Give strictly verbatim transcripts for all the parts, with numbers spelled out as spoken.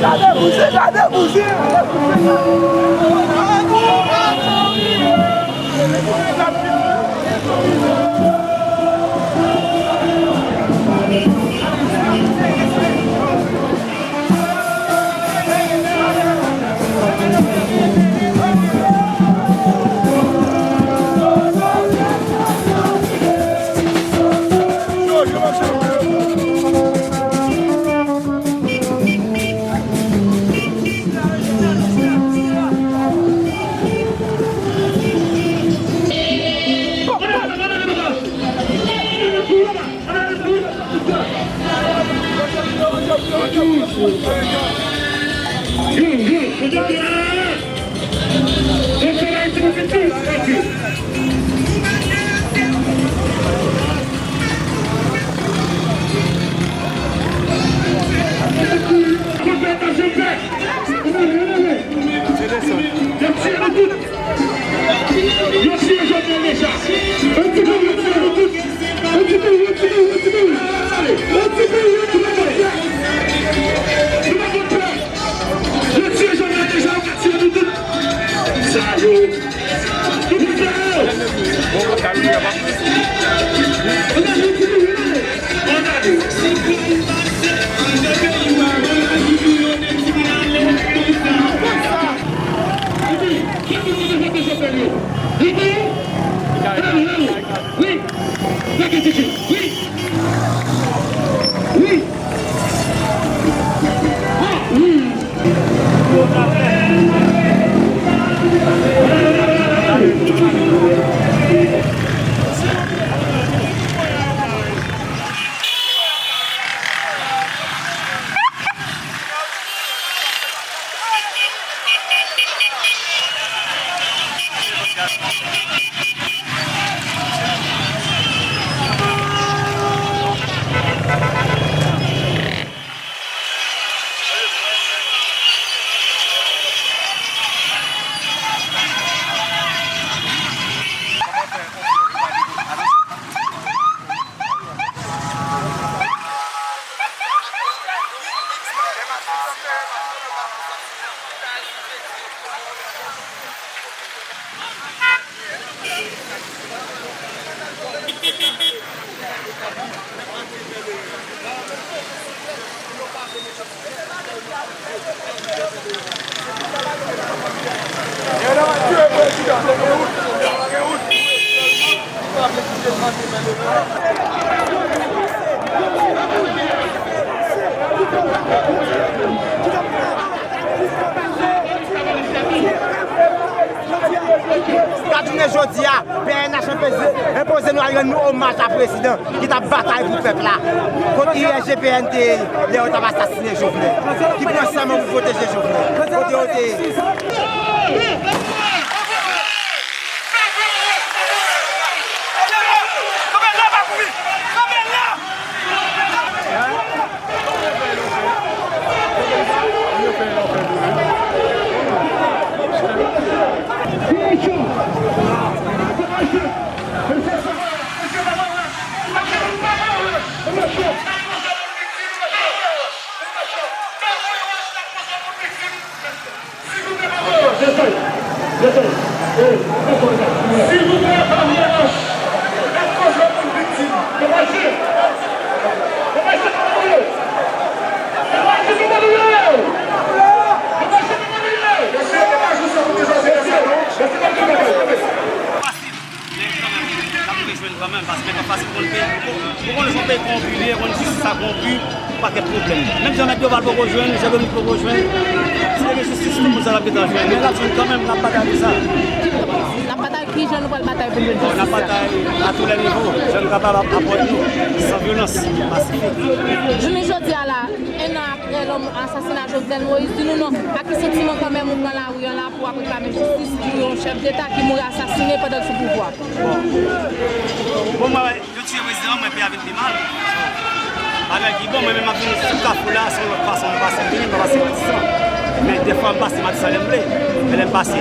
Gade bouzen, gade bouzen. Yo tiye Jovenel deja. Yon ti kou, yon ti kou, yon ti kou. Yon ti kou, yon ti kou, yon ti kou. Yon ti kou, yon ti kou. Nou pa konn pè. Yo tiye Jovenel deja, yo ka tiye nou tout. Sa yo. Nou konn pè yo. Yon ti kou, yon ti kou. Epi, ki moun ki te vote Jovenel yo? Li te? Wi. Wi. Wi. Ah, wi. Sa jounen jodi a, P N H enpoze, enpoze nou al rann nou omaj a prezidan ki t ap batay pou pèp la kont I R G P N te ye lè yo t ap asasinen Jovenel, ki pran sèman pou pwoteje Jovenel. Kote yo te ye? Silvouplè, pa violans. Mèt koze moun viktim. Yo mache. Yo mache pou moun yo. Yo mache pou moun yo. Yo mache pou moun yo. Mesye, e pa jis sa pou te jodi a, non. Mesye, pa te jodi a. Fasil. Men kanmenm, n ap rejwenn kanmenm, paske li pa fasil pou konn peyi. Ou konn jan peyi kowonpi li ye, konn jistis la kowonpi, yon pakèt pwoblèm. Menm Jan Mèt Doval poko jwenn, Jan Dominik poko jwenn, si te gen jistis, tout moun sa t ap gentan jwenn. Men l ap jwenn kanmenm, n ap batay pou sa. N ap batay, ki jan nou pral batay pou n jwenn jistis la? N ap batay a tou lè nivo, jan nou kapab ap, ap wè nou, san vyolans, pasifik. Jounen jodi a la, en an apre asasina Jovenel Moïse, di nou non, ak ki santiman kanmenm ou pran lari a la pou w ap reklame jistis pou yon chèf deta ki mouri asasinen pandan l sou pouvwa? Bon. Bon, mwen, yo tiye prezidan an, mwen, peyi a vin pi mal. So, bagay ki bon, mwen menm, m ap vin sou kafou la, se yon lòt fason mwen pase, m vini, m pa pase Matisan. Men dèfwa, m pase Matisan lè m vle. Men lè m pase,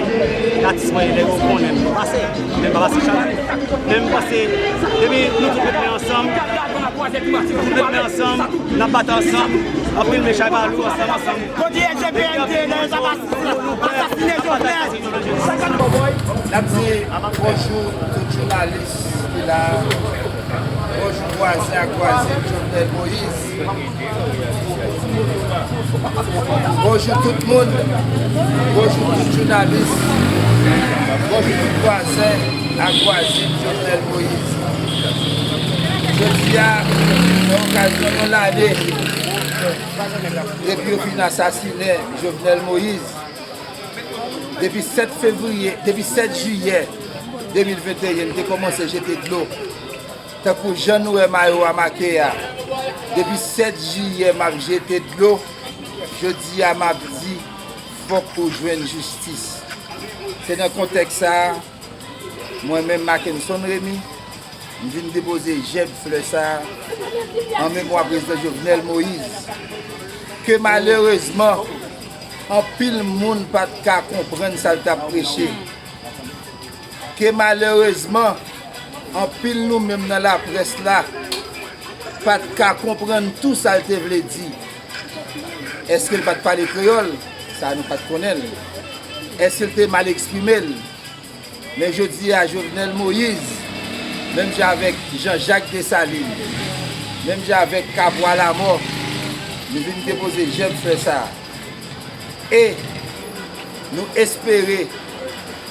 gratis mwen, nèg yo konnen m pase. Men m pa pase chak jou. Men m pase, depi nou tout met men ansanm, nou tout met men ansanm, n ap bat ansanm, anpil men chay pa lou, ansanm, ansanm. Kote S G P N te ye lè yo t ap asasinen Jovenel? N ap di bonjou tout jounalis ki la. Bonjou vwazen ak vwazin Jovenel Moïse. Bonjou tout moun. Bonjou tout jounalis. Bonjou tout vwazen ak vwazin Jovenel Moïse. Jodi a, nan okazyon yon lane depi yo fin asasinen Jovenel Moïse, depi sèt fevriye, depi sèt jiyè de mil venteyen, m te kòmanse jete dlo. Tankou jan nou wè mayo a make a, depi sèt jiyè m ap jete dlo, jodi a m ap di, fòk ou jwenn jistis. Se nan kontèks sa a, mwen menm Mackenson Remy, m vin depoze jèb flè sa a an memwa prezidan Jovenel Moïse, ke malerezman, anpil moun pa t ka konprann sa l t ap preche, ke malerezman, anpil nou menm nan laprès la pa t ka konprann tou sa l te vle di. Èske l pa t pale kreyòl? Sa a nou pa t konnen l. Èske l te mal eksprime l? Men jodi a, Jovenel Moïse, menm jan avèk Jean Jacques Dessalines, menm jan avèk Kabwa Lamò, nou vin depoze jèb flè sa a. E nou espere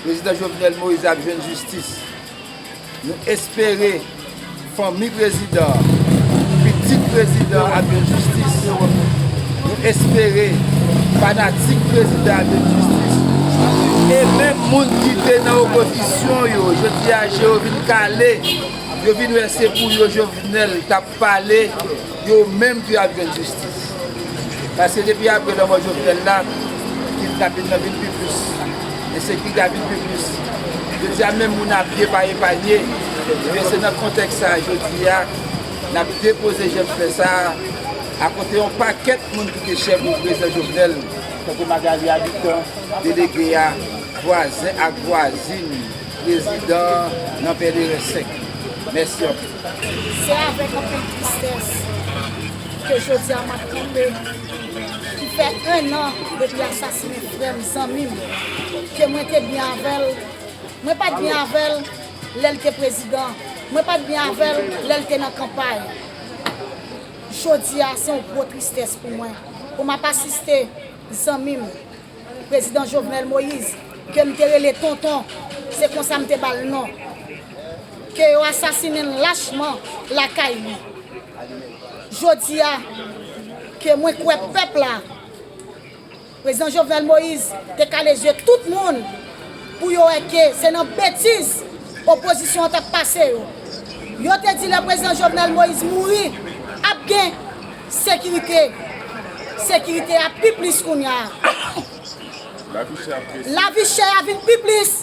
prezidan Jovenel Moïse ap jwenn jistis. Nou espere fanmi prezidan an, pitit prezidan an ap jwenn jistis. Nou espere fanatik prezidan an ap jwenn jistis. E menm moun ki te nan opozisyon yo, jodi a je yo vin kale, yo vin wè se pou yo Jovenel t ap pale, yo menm tou y ap jwenn jistis. Paske depi apre lanmò Jovenel la, kidnapin nan vin pi plis, ensekirite a vin pi plis. Jodi a, menm moun a pye pa epanye. Ebyen, se nan kontèks sa a, jodi a, n ap depoze jèb flè sa a, akote yon pakèt moun ki te chè pou prezidan Jovenel, tankou Magalie Habitant, delege a, vwazen ak vwazin prezidan nan pèleren senk. Mèsi anpil. Se avèk anpil tristès ke jodi a m ap kanpe, ki fè en an depi asasinen frè m, zanmi m, ke mwen te byen avè l. Mwen pa t byen avè l lè l te prezidan. Mwen pa t byen avè l lè l te nan kanpay. Jodi a, se yon gwo tristès pou mwen. Pou m ap asiste zanmi m, Prezidan Jovenel Moïse, ke m te rele tonton, se konsa m te ba l non, ke yo asasinen l lachman lakay li. Jodi a, ke mwen kwè pèp la, Prezidan Jovenel Moïse te kale zye tout moun pou yo wè ke se nan betiz opozisyon an t ap pase yo. Yo te di lè Prezidan Jovenel Moïse mouri, ap gen sekirite. Sekirite a pi plis kounye a. Lavi chè a vin pi plis.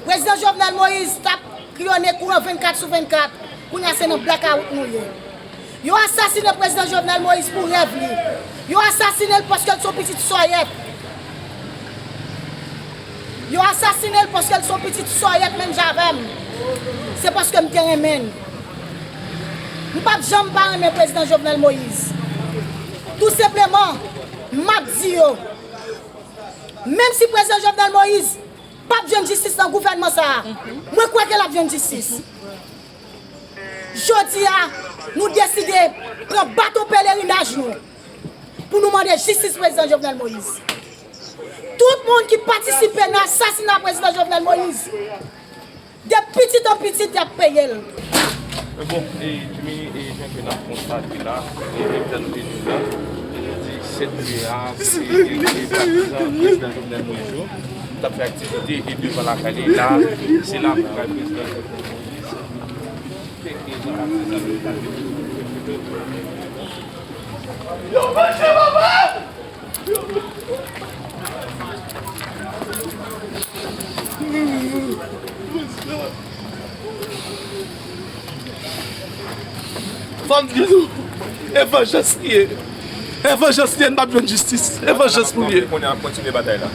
Prezidan Jovenel Moïse t ap kriyonnen kouran vennkat sou vennkat. Kounye a se nan blakawout nou ye. Yo asasinen Prezidan Jovenel Moïse pou rèv li. Yo asasinen l paske l se yon pitit sòyèt. Yo asasinen l paske l se yon pitit sòyèt menm jan avè m. Se paske m te renmen l. M p ap janm pa renmen Prezidan Jovenel Moïse. Tou senpleman, m ap di yo, menm si Prezidan Jovenel Moïse p ap jwenn jistis nan gouvènman sa a, mwen kwè ke l ap jwenn jistis. Jodi a, nou deside pran baton pelerinaj nou pou nou mande jistis Prezidan Jovenel Moïse. Tout moun ki patisipe nan asasina Prezidan Jovenel Moïse, de pitit an pitit, y ap peye l. Bon, e, Jimmy, e, jan ke n ap konstate la, e, jan ke nou te di la, e, disèt me a, se, e, e, patizan Prezidan Jovenel Moïse yo t ap fè aktivite, e, devan lakay li la, se la pou kay Prezidan Jovenel Moïse. Fò m di nou, e vanjans li ye. E vanjans li ye, n p ap jwenn jistis. E vanjans pou li ye. Kounye a, kontinye batay la.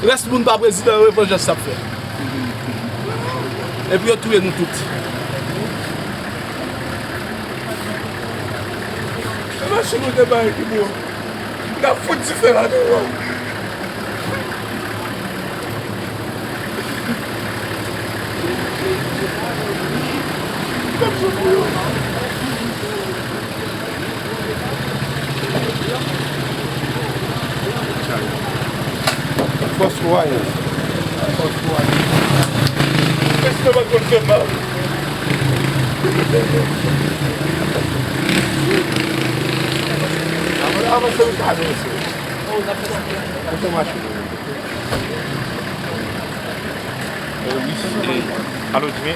Rès moun pa prezidan yo, e vanjans y ap fè. Epi yo touye nou tout. E machin nou te bay ki bon. N ap fout dife ladan yo. Fòs Wayans. Fòs Wayans. Prezidan pa t konn fè mal. Avanse, avanse, nou ka avanse. Avanse, machin. Alo, Jimmy.